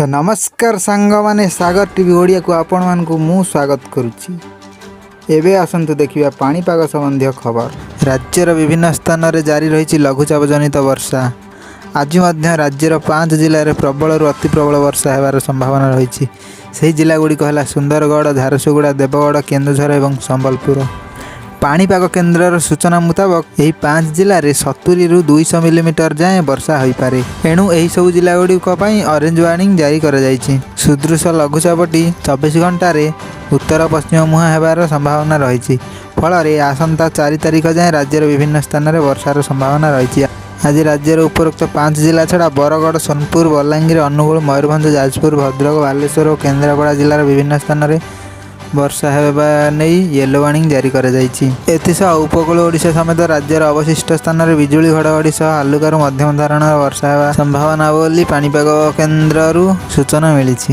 ତ ନମସ୍କାର ସାଙ୍ଗମାନେ, ସାଗର ଟିଭି ଓଡ଼ିଆକୁ ଆପଣମାନଙ୍କୁ ମୁଁ ସ୍ୱାଗତ କରୁଛି। ଏବେ ଆସନ୍ତୁ ଦେଖିବା ପାଣିପାଗ ସମ୍ବନ୍ଧୀୟ ଖବର। ରାଜ୍ୟର ବିଭିନ୍ନ ସ୍ଥାନରେ ଜାରି ରହିଛି ଲଘୁଚାପ ଜନିତ ବର୍ଷା। ଆଜି ମଧ୍ୟ ରାଜ୍ୟର ପାଞ୍ଚ ଜିଲ୍ଲାରେ ପ୍ରବଳରୁ ଅତି ପ୍ରବଳ ବର୍ଷା ହେବାର ସମ୍ଭାବନା ରହିଛି। ସେହି ଜିଲ୍ଲାଗୁଡ଼ିକ ହେଲା ସୁନ୍ଦରଗଡ଼, ଝାରସୁଗୁଡ଼ା, ଦେବଗଡ଼, କେନ୍ଦୁଝର ଏବଂ ସମ୍ବଲପୁର। ପାଣିପାଗ କେନ୍ଦ୍ରର ସୂଚନା ମୁତାବକ, ଏହି ପାଞ୍ଚ ଜିଲ୍ଲାରେ 70ରୁ 200 ମିଲିମିଟର ଯାଏଁ ବର୍ଷା ହୋଇପାରେ। ଏଣୁ ଏହିସବୁ ଜିଲ୍ଲାଗୁଡ଼ିକ ପାଇଁ ଅରେଞ୍ଜ ୱାର୍ଣ୍ଣିଂ ଜାରି କରାଯାଇଛି। ସୁଦୃଶ ଲଘୁଚାପଟି 24 ଘଣ୍ଟାରେ ଉତ୍ତର ପଶ୍ଚିମ ମୁହାଁ ହେବାର ସମ୍ଭାବନା ରହିଛି। ଫଳରେ ଆସନ୍ତା 4 ତାରିଖ ଯାଏଁ ରାଜ୍ୟର ବିଭିନ୍ନ ସ୍ଥାନରେ ବର୍ଷାର ସମ୍ଭାବନା ରହିଛି। ଆଜି ରାଜ୍ୟର ଉପରୋକ୍ତ ପାଞ୍ଚ ଜିଲ୍ଲା ଛଡ଼ା ବରଗଡ଼, ସୋନପୁର, ବଲାଙ୍ଗୀର, ଅନୁଗୁଳ, ମୟୂରଭଞ୍ଜ, ଯାଜପୁର, ଭଦ୍ରକ, ବାଲେଶ୍ୱର ଓ କେନ୍ଦ୍ରାପଡ଼ା ଜିଲ୍ଲାର ବିଭିନ୍ନ ସ୍ଥାନରେ ବର୍ଷା ହେବା ନେଇ ୟେଲୋ ୱାର୍ଣ୍ଣିଂ ଜାରି କରାଯାଇଛି। ଏଥିସହ ଉପକୂଳ ଓଡ଼ିଶା ସମେତ ରାଜ୍ୟର ଅବଶିଷ୍ଟ ସ୍ଥାନରେ ବିଜୁଳି ଘଡ଼ଘଡ଼ି ସହ ହାଲୁକାରୁ ମଧ୍ୟମ ଧରଣର ବର୍ଷା ହେବା ସମ୍ଭାବନା ବୋଲି ପାଣିପାଗ କେନ୍ଦ୍ରରୁ ସୂଚନା ମିଳିଛି।